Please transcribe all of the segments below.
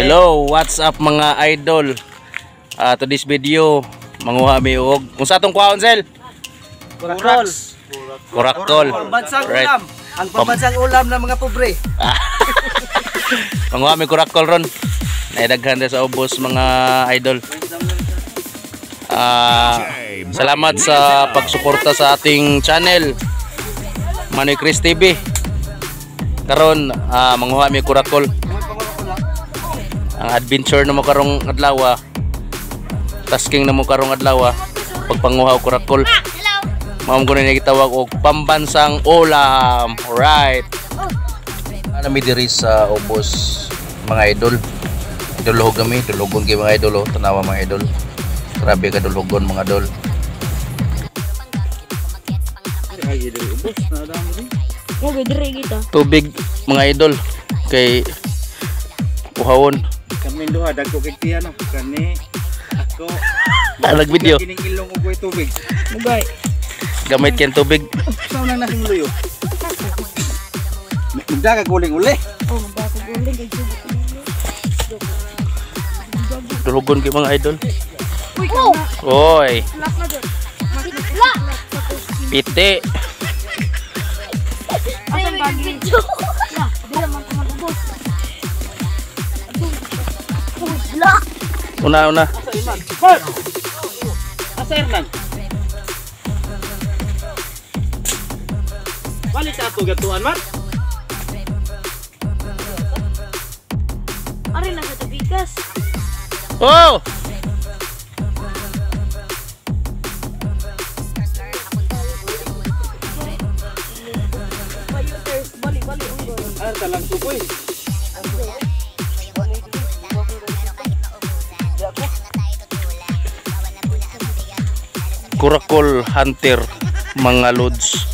Hello, what's up mga idol? To this video, manguha mi og unsa atong kuhaon sel? Kurakol. Kurakol. Pambansang Right. ulam. Ang pambansang ulam ng mga pobre. Manguha mi kurakol ron. Naidaghan sa ubos mga idol. Salamat sa pagsuporta sa ating channel, Manoy Chris TV. Karon manguha mi kurakol. Ang adventure na mo karong adlaw, tasking na mo karong adlaw, pagpanguha og kurakol. Mao ko na gitawag og pambansang ulam. Alright. Ana mi diri sa ubos mga idol. Idolhog kami, dulhogon kay mga idol oh. Tanawa mga idol. Grabe ka dulhogon mga idol. Tubig mga idol kay uhawon. Kami duha dagko kay tiya no. Kani ako Nag-video. Kining ilong og way tubig. Mugay. Gamit kay tubig. Sa nang naking luyo. Magdaga guling uli. Oh, magdaga guling kay tubig. Dulhogon kay mga idol. Oh! Oy. Piti. Asan bagi? Una, una. Asa Hernan? Balik sa ato gatuan man. Ari na sa tabikas. Oh! Ar talang tukoy. Kurakol hunter mga lods,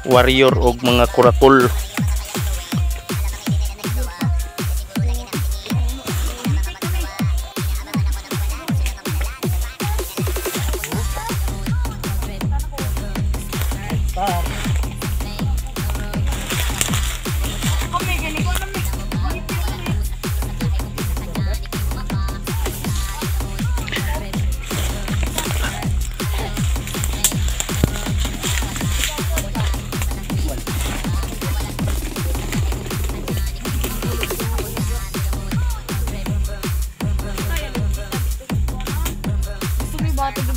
warrior og mga kurakol.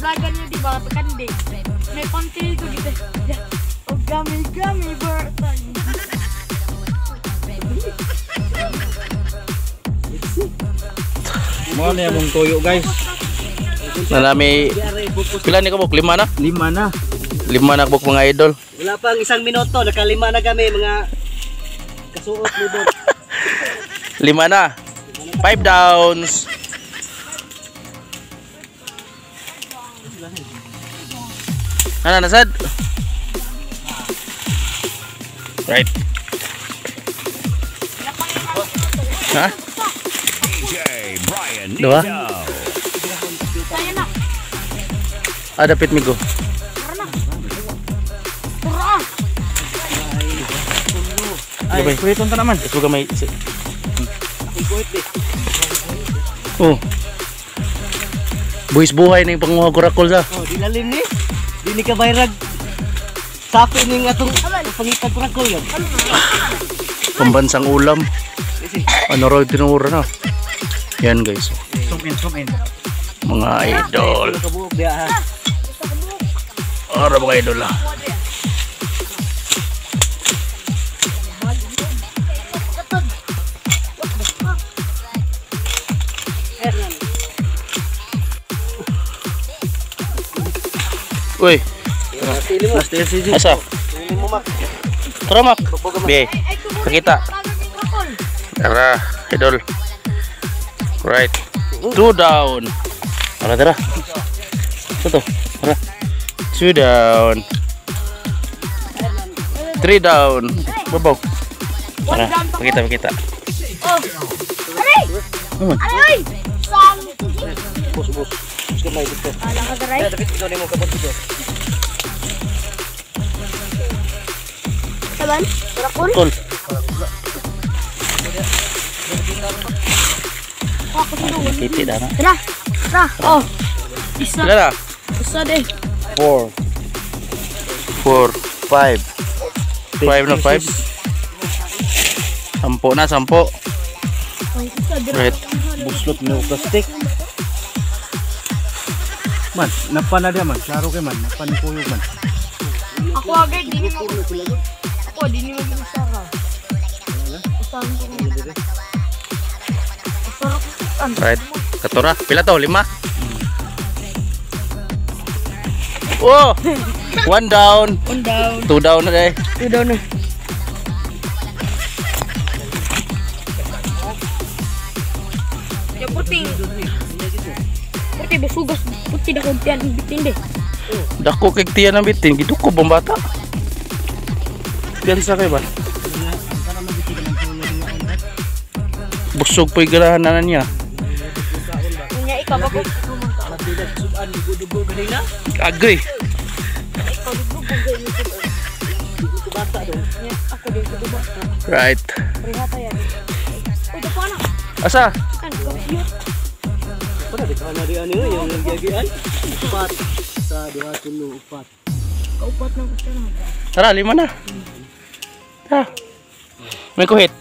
Vlogger niyo di ba pagkandi. May panty ko dito. O gami gami birthday. Mo na mong toyo guys. Nanami pila ni kabuk? 5 na? 5 na. 5 na kabuk mga idol. Wala pang isang minuto, nakalima na kami mga kasuot libot. 5 na. 5 downs. Ana nasad? Right. Ha? Dua? Ah, dapit migo. Ay, kuhiton ta naman. Ito gamay. Oh. Buhis buhay na yung panguha kurakol sa. Oh, di lalim ni. Di ni ka bayrag. Sapi ning atong pangitag kurakol yan. Pambansang ulam. Ano raw tinura na? Yan guys. Zoom in, zoom in. Mga idol. Ara mga idol ah. Uy. Asa? Tara Mak. Be. Pakita. Tara, idol. Right. 2 down. Tara, tara. Ito to. Tara. 2 down. 3 down. Babaw. Tara, pakita, pakita. Oh. Aray! Aray! Bus, bus. Bus kamay dito. Dapat ito nimo kapag dito. Saban? Kurakol? Kol. Ako sa doon. Kiti na na. Tara. Tara. Oh. Isa. Pila na? Isa de. 4. 4, 5. 5 na 5. 10 na, 10. Ay, isa dira. Right. Buslot no plastic. Man, napa na dia man. Klaro kay man, napa ni kuyog man. Ako agad di mo. Ako di ni mo usara. Usahan ko. Usara ko. Right. Katora. Pila to? 5. Oh! 1 down. One down. 2 down na day. Two down na. Ya puti. Puti basugas. Puti da kong tiyan bitin de. Dako kay tiyan ang bitin. Giduko bang bata? Piyansa kay ba? Busog po'y ganahan na niya. Unya ikaw ba ko? Agree. Ikaw dugo gani ko. Ako din ko dugo. Right. Pareha tayo. Uy, dapo na. Asa? Kan, cute. Wala di ka na di ano yung nagyagian. Upat sa duha tulo upat. Kaupat ng gusto na. Tara, 5 na. Tara. May kuhit.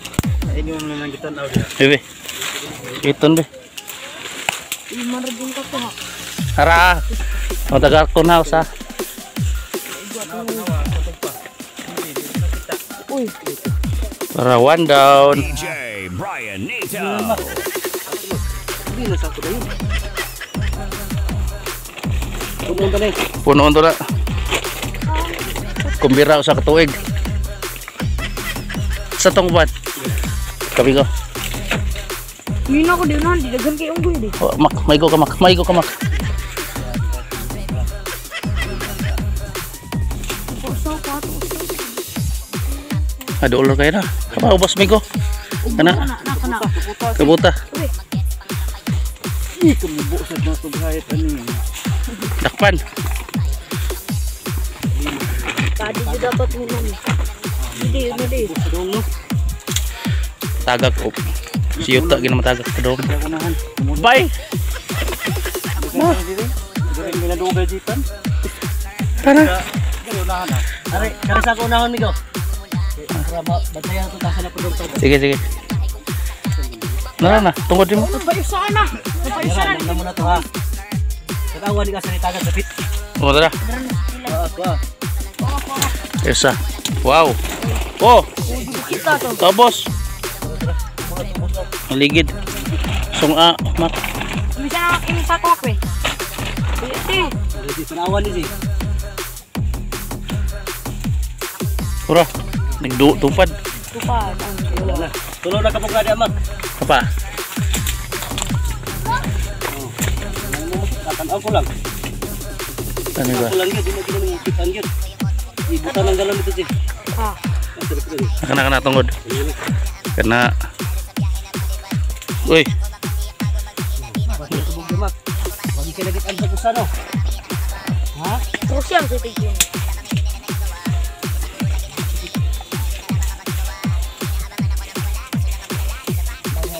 Inyo mo na lang gitan-aw dia. Bebe. Iton be. 5 ra din ka ko ha. Tara. Matagal ko na usa. Uy, Tara, 1 down. DJ Brian Nito. Hindi na sa ko dayon. Pumunta na eh. Punoon to na. Kumbira usa ka tuig. Sa tong buwan. Kami ko. yun ako din na, di daghan kay unggoy di. Oh, mak, maigo ka mak, maigo ka mak. Usaw ka ato. Aduh ulo kayo na. Kapa ubos migo. Kana, Na na kana. kabuta. Uy, Ih, kumubo sa na tugayat ani. Dakpan. kadi jud dapat mo nan. Hindi, hindi. Tagak op. Si Yuta ginamatagak ko dong. Unahan. Bye. Dire minadugay jitan. Tara. Dire unahan ah. Are, kare sa ko unahon migo. Para ba bantayan ko tasa na pudong to. Sige, sige. Nara na, tungod din mo. Napayusa na. Napayusa na. Tara, muna to ha. Tatawa ni ka sa nitagan dapit. Oh, tara. Ako ah. Isa. Wow. Oh, Kita to. tapos. Maligid. Sunga, mak. Bisa na imsa ko ako eh. Iti. Ready tanawan ni si. Ura. Nagtupad. Tupad. Wala na. Tulo na kabuk na di amak. Apa? Tatanaw ko lang. Ano ba? Ako lang yun, di mo ginawa ng gyud. Ibutan ang galon dito si. Ha. Kana kana tungod. Kana. Uy, Tubog di mak. Wagi kay lagit ang sa no. Ha? Kusyan sa tigin.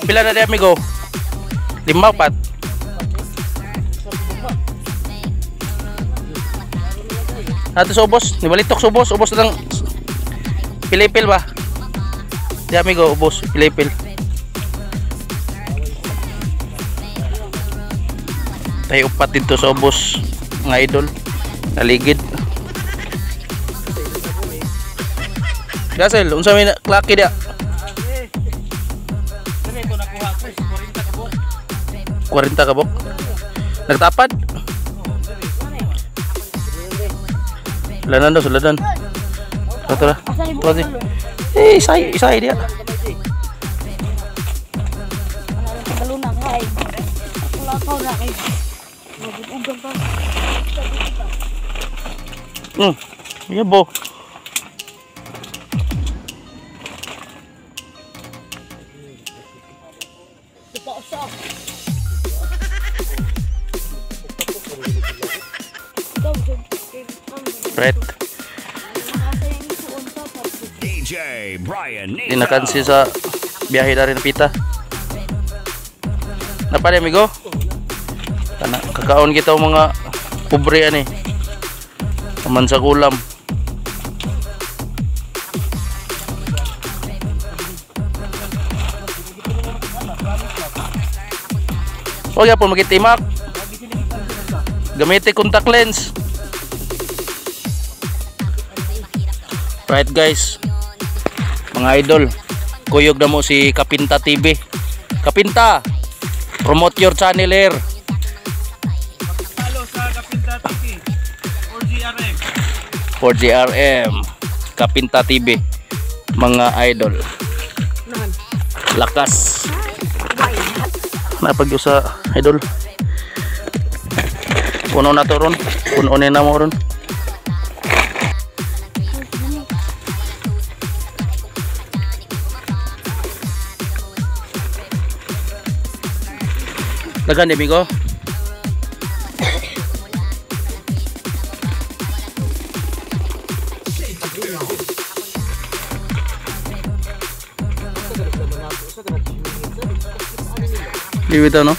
Pila na di amigo? 5 4. Ato sa ubos, nibalitok sa ubos, ubos na lang. Pilipil ba? Di amigo, ubos, pilipil. Tayo upat dito sa ubos, mga idol. Naligid. Gasel, unsa may klaki dia? 40 ka bok. Nagtapad? Suladan daw, suladan. Tara, tara. Tara, tara. Eh, isay, isay dia. Iya bo. Right. DJ Brian Nito. Dinakansi sa biyahe na rin pita. Napali amigo? Kana kakaon kita mga pobre ani. Paman sa ulam. Huwag yapon magitimak. Gamiti contact lens. Right guys. Mga idol, kuyog na mo si Kapinta TV. Kapinta, promote your channel here. Follow sa Kapinta TV. 4GRM. 4GRM. Kapinta TV. Mga idol. Lakas. Napag-usa idol. Puno na to ron. Puno na mo ron. Dagan di amigo. Di bitaw no?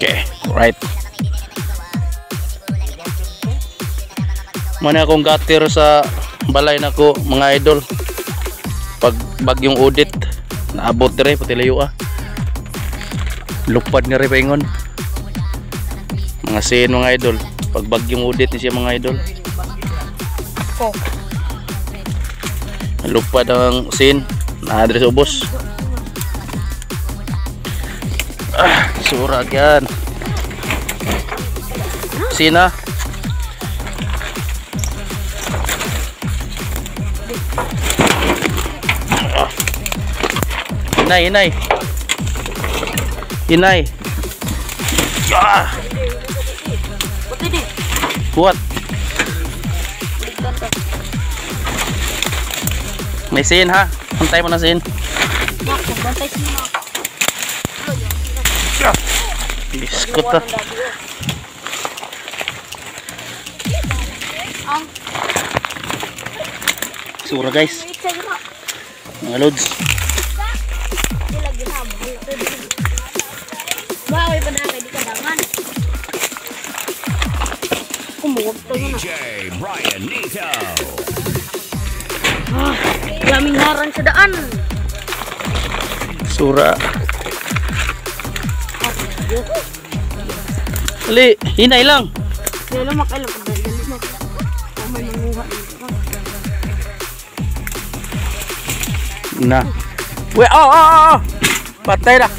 Okay, right. Mana akong gutter sa balay nako mga idol. Pag bagyong audit, naabot dire pati layo ah. Lupad nga rin paingon. Mga sin mga idol. Pag bagyong audit ni siya mga idol. Lupad ang sin, naadre sa ubos. Ah, surag yan. Sina. Inay, inay. Inay. Ah. Kuat. May sin ha. Antay mo na sin. Biskot ta. Sura guys. Mga loads. DJ Brian Nito. Daming harang sa daan. Sura. Ali, hinay lang. Na. We, oh, oh, oh. Patay na.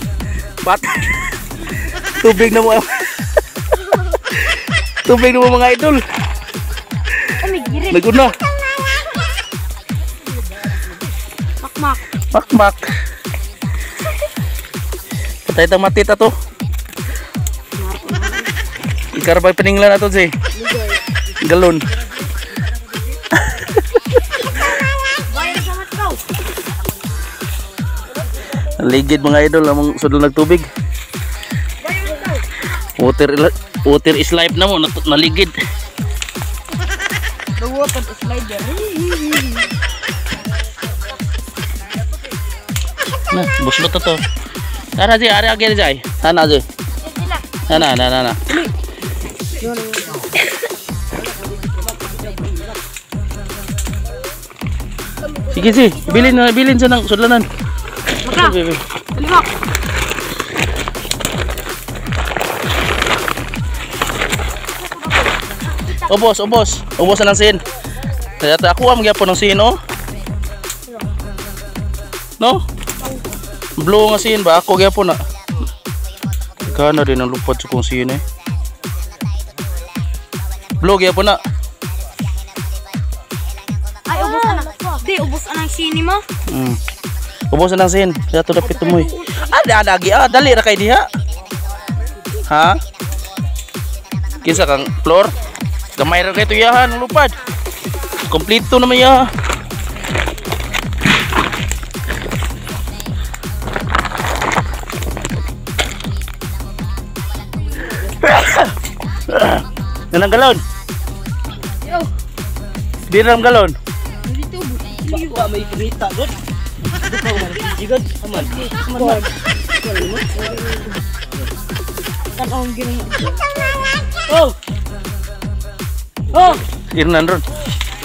Patay. Tubig na mo. Tubig na mo mga idol. Naguna. Makmak. Makmak. Patay tang matita to. Ikarbay paninglan ato si. Galon. Ligid mga idol among sudol nagtubig. Water is life na mo naligid. Water is slider. Na, buslot to to. Tara ji, are agere jai. Sana ji. Na na na na. Sige si, bilin na bilin sa nang sudlanan. Maka. Limak. Obos, obos. Obos na ng sin. Kaya ako ang gyapon ng sin, oh. No? Blue nga sin ba? Ako gyapon na. Kana din ang lupad sa kong sin eh. Blue gyapon na. Ay, ubos na. Di, ubos na ang sin mo. Ubusan ang sin. Sa to dapit mo. Ah, lagi ah, dali ra kay diha. Ha? Kinsa kang floor? Gamay ra kay tuyahan ang lupad. Kompleto naman ya. Ganang galon. Yo. Di ram galon. Dito. Ba may pangita god. Jigod, aman. Aman. Tanong ginawa. Oh. Oh, Irnan ron.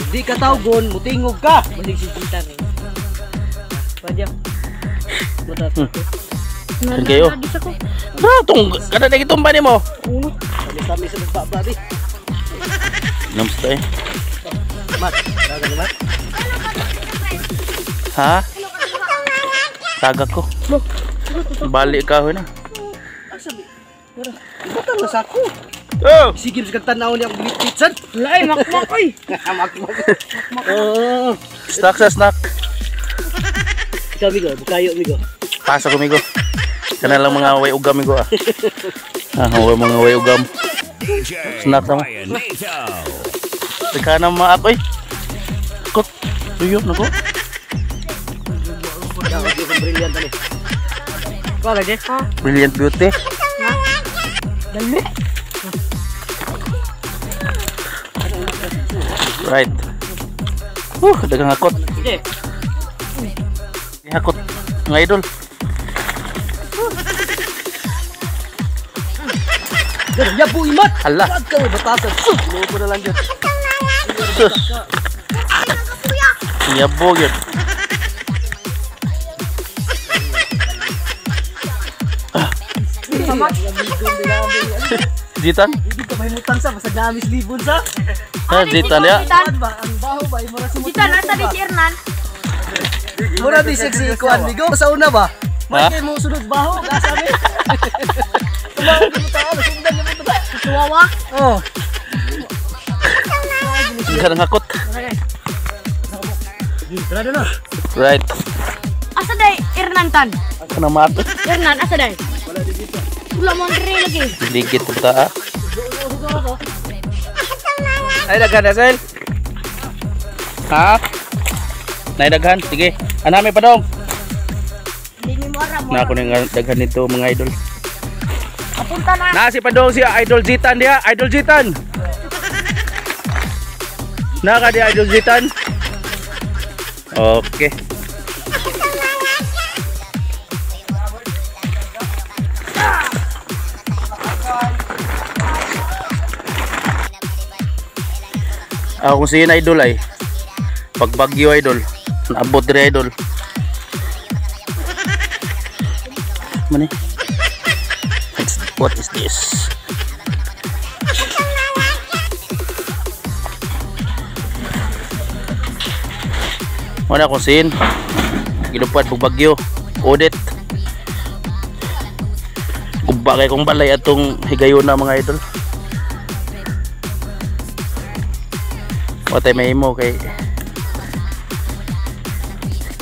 di ka tawgon, mutingog ka. Balik si Gitan. Padya. Butat. Kan kayo. Bro, tong kada na gitumba nimo. Kami sa nagbaba di. Namsta eh. Mat, dagan mat. Ha? Taga ko. Balik ka na. Butang na sako. Oh! Sige sa kag tan-aw niya ang bitsan. Wala ay, makmak oy. Makmak. Oh. Snack sa snack. Ikaw migo, bukayo migo. Pasa ko migo. Kana lang mga way ugam migo ah. Ah, way mga way ugam. Snack sama. Teka na mga akoy. Kot. Tuyo na ko. Brilliant ani. Ko lagi. Ha? Brilliant beauty. Dali. Right. Daghang hakot. Sige. Hakot mga idol. Ganun, yabu imat. Hala. Wag ka batasan. Loko na lang yun. Sus. Yabo yun. Jitan? Hindi ka mahimutan sa basta namis libon sa. Ha, Jitan ya. Jitan. Ba ang baho ba mura sa Jitan, asa di si Hernan? Mura di sexy ikuan migo sa una ba? Ha? May mo sunod baho gasa mi. Tumaw ko tao, sundan niyo mo ta. Tuwawa. Oh. Daghang hakot. Tara na. Right. Asa day Hernan tan? Kana mat. Hernan asa day? Wala mo ang lagi. Ligit ta ah. Ay daghan Asel. Ha? Nay daghan, sige. Anami pa dong. Hindi mo aram mo. Na ako nang daghan nito mga idol. Papunta na. Na si Padong si Idol Jitan diha, Idol Jitan. Na ka di Idol Jitan. Okay. Ako kung siya idol ay pagbagyo idol, naabot diri idol. Mani? What is this? Wala akong sin. Gilupad pag bagyo. Audit. Guba kay kong balay atong higayon na mga idol. Watay may imo kay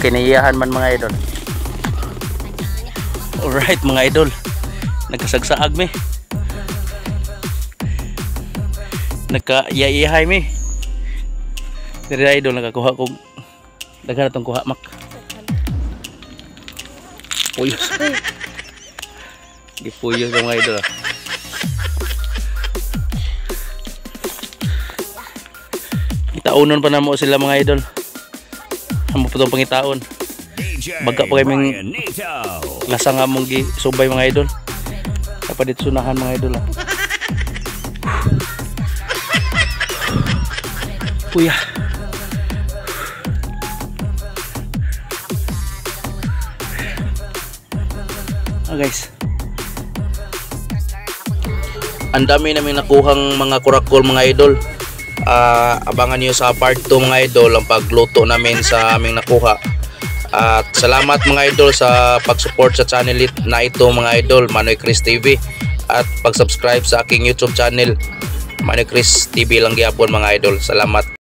kinaiyahan man mga idol. Alright mga idol. Nagkasagsaag mi. Nagka-iyahay mi. Diri idol nakakuha kog daghan atong kuha mak. Puyos. Gipuyos ang mga idol. Itaunon pa na mo sila mga idol. Amo pa tong pangitaon. Baga pa kaming lasa nga mong gisubay mga idol. Dapat dito sunahan mga idol. Kuya. Ah guys. Ang dami namin nakuhang mga kurakol mga idol. Abangan niyo sa part 2 mga idol ang pagluto namin sa aming nakuha. At salamat mga idol sa pag-support sa channel na ito mga idol, Manoy Chris TV, at pag-subscribe sa aking YouTube channel, Manoy Chris TV lang gyapon mga idol. Salamat.